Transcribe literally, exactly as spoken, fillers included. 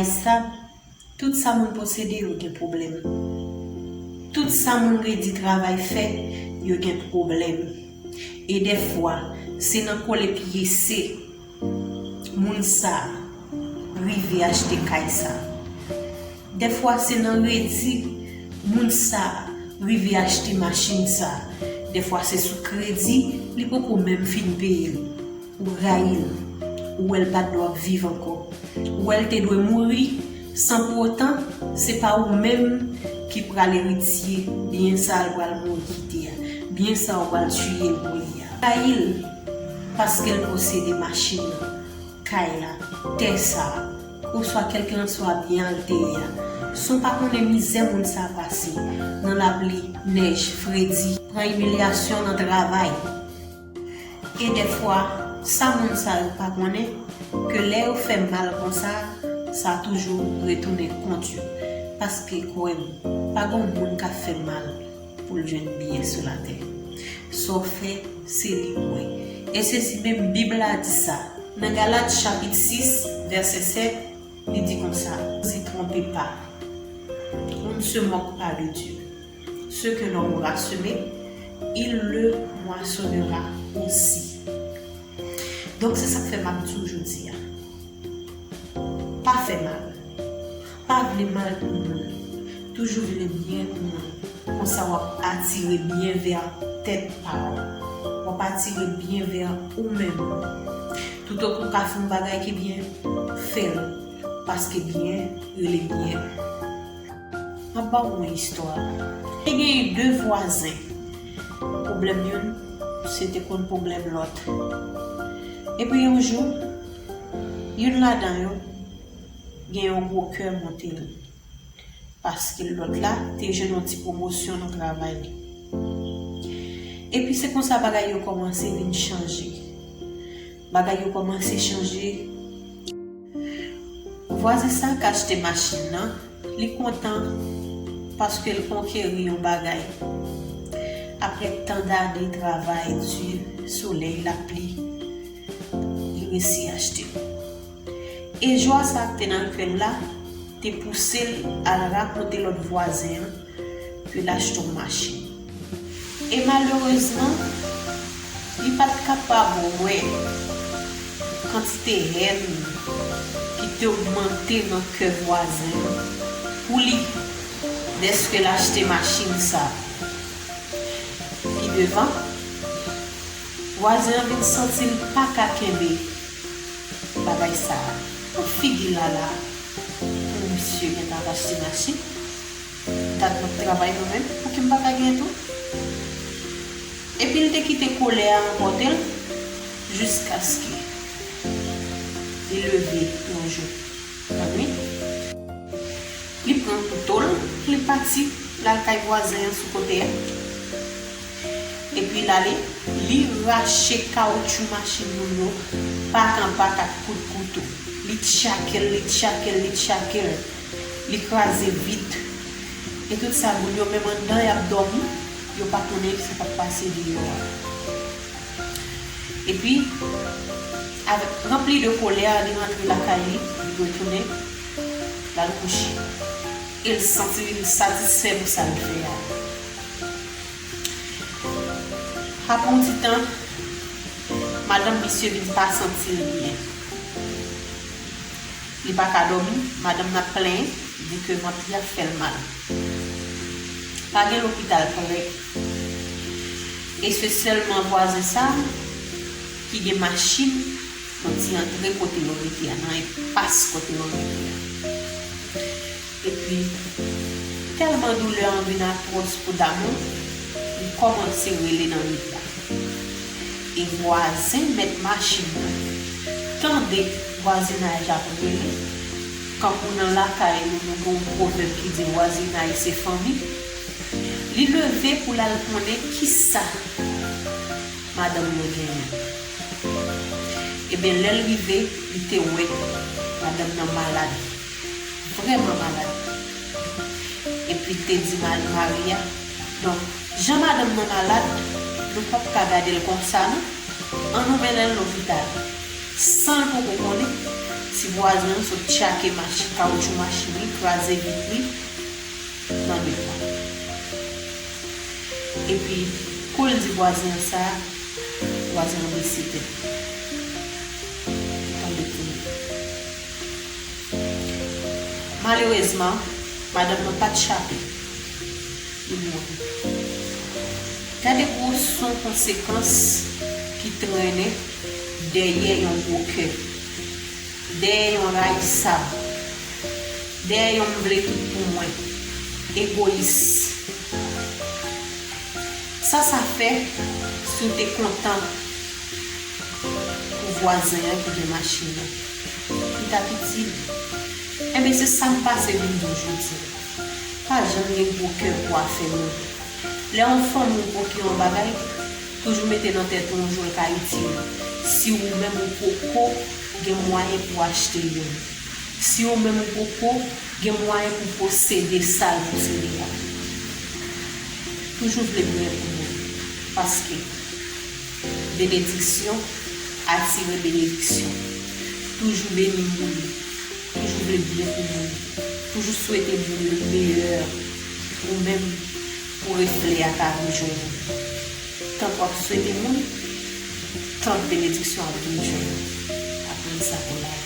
Sa, tout sa moun posede yo gen pwoblèm. Tout sa moun redi travay fè, yo gen pwoblèm. E dèfwa, se nan kole pyese moun sa rive achte kay sa. Dèfwa, se nan redi moun sa rive achte machin sa. Dèfwa, se sou kredi, li poko menm fin peye l. Ou rayi l. Ou wè l pa t dwe ap viv ankò. Ou wè l te dwe mouri, san pou otan, se pa ou menm ki pral eritye byen sa l pral mouri kite a, byen sa w pral tiye l pou li a. Ou rayi l paske l posede machin nan, kay la, tè sa, oswa kèlkelanswa byen al te ye a. San w pa konnen mizè moun sa pase, nan lapli, nèj, fredi, pran imilyasyon nan travay. E dèfwa, sa moun sa yo pa konnen, ke lè yo fè mal konsa, sa toujou retounen kont yo. Paske, kwè m, pa gon moun k ap fè mal pou l jwenn byen sou latè. Sa w fè, se li w wè. E se si menm Bib la di sa. Nan Galat chapit sis, vèsè sèt, li di konsa, Ne vous y trompez pas, on ne se moque pas de Dieu. Ce que l'homme aura semé, il le moissonnera aussi. Donk, se sa k fè m ap di w jodi a. Pa fè mal. Pa vle mal pou moun. Toujou vle byen pou moun. Konsa w ap atire byen vè tèt pa w. W ap atire byen vè ou menm. Toutotan w ka fè yon bagay ki byen, fè l. Paske byen rele byen. M ap ba w yon istwa. Te genyen de vwazen. Pwoblèm youn, se te konn pwoblèm lòt. Epi yon jou, youn ladan yo gen yon gwo kè monte l. Paske lòt la te jwenn yon ti pwomosyon nan travay li. Epi se konsa bagay yo kòmanse vin chanje. Bagay yo kòmanse chanje. Vwazen sa k achte machin nan, li kontan paske l konkeri yon bagay. Apre tan dane travay di, solèy, lapli, li resi achte l. E jwa sa k te nan kè l la te pouse l al rakonte lòt vwazen an ke l achte yon machin. E malerezman, li pa t kapab wè kantite hèn ki te ogmante nan kè vwazen an pou li, dèske l achte machin sa. Pi devan, vwazen an vin santi l pa ka kenbe bagay sa a. Nan figi l la la, pou misye gentan achte machin. Dat m ap travay mwen menm, pouki m pa ka gen tou? Epi l te kite kolè a anpòte l jiskaske li leve yon jou. Lannwit, li pran kouto l, li pati, l al kay vwazen an sou kote a. Epi l ale, li rache kawotchou machin moun yo, pak an pak ak kout kouto. Li tchake l, li tchake l, li tchake l. Li kraze vit. E tout sa, moun yo menm anndan, y ap dòmi, yo pa konnen sa k ap pase deyò a. Epi, avèk ranpli de kolè, li rantre lakay li, li retounen, l al kouche. E l santi l satisfè pou sa l fè a. Apre yon ti tan, madanm misye vin pa santi l byen. Li pa ka dòmi, madanm nan ap plenyen, di ke manti ap fè l mal. Pa gen lopital prè. E se sèlman vwazen sa a ki gen machin nan ti antre kote yo rete a, nan enpas kote yo rete a. Epi, tèlman doulè an vin atwòs pou Damou, li kòmanse rele nan nwit la. E vwazen mèt machin nan tande vwazinaj ap rele, kankou nan lakay nou, nou gen yon pwovèb ki di vwazinaj se fanmi. Li leve pou l al konnen kisa madanm nan genyen. Ebyen, lè l rive, li te wè madanm nan malad, vrèman malad. Epi l te di mal mari a, donk, jan madanm nan malad, nou p ap ka gade l konsa non. An nou mennen l lopital. San l poko konnen si Vwazen an sot tchake mach- kawotchou machin li, kraze vit li nan de pwen. Epi, kou l di vwazen an sa, vwazen an bese tèt li. Li tonbe kouri. Malerezman, madanm nan pa t chape. Li mouri. Gade gwo son konsekans ki trennen dèyè yon gwo kè, dèyè yon rayisab, dèyè yon m vle tout pou mwen, egoyis. Sa sa fè si w te kontan pou vwazen an ki gen machin nan? Li t ap itil. Enben, se sa m pase vin di w jodi a. Pa janm gen gwo kè pou afè moun. Lè yon fanmi w poko yon bagay, toujou mete nan tèt ou yon jou l ka itil ou. Si ou menm ou poko gen mwayen pou w achte youn, si ou menm ou poko gen mwayen pou w posede sa l posede a, toujou vle byen pou moun. Paske benediksyon atire benediksyon. Toujou beni moun. Toujou vle byen pou moun. Toujou swete moun le meyè. Ou menm, pou reflè a ka vin jwenn ou. Tank w ap swete moun, tank benediksyon ap vin jwenn ou. Aprann sa pou lavi.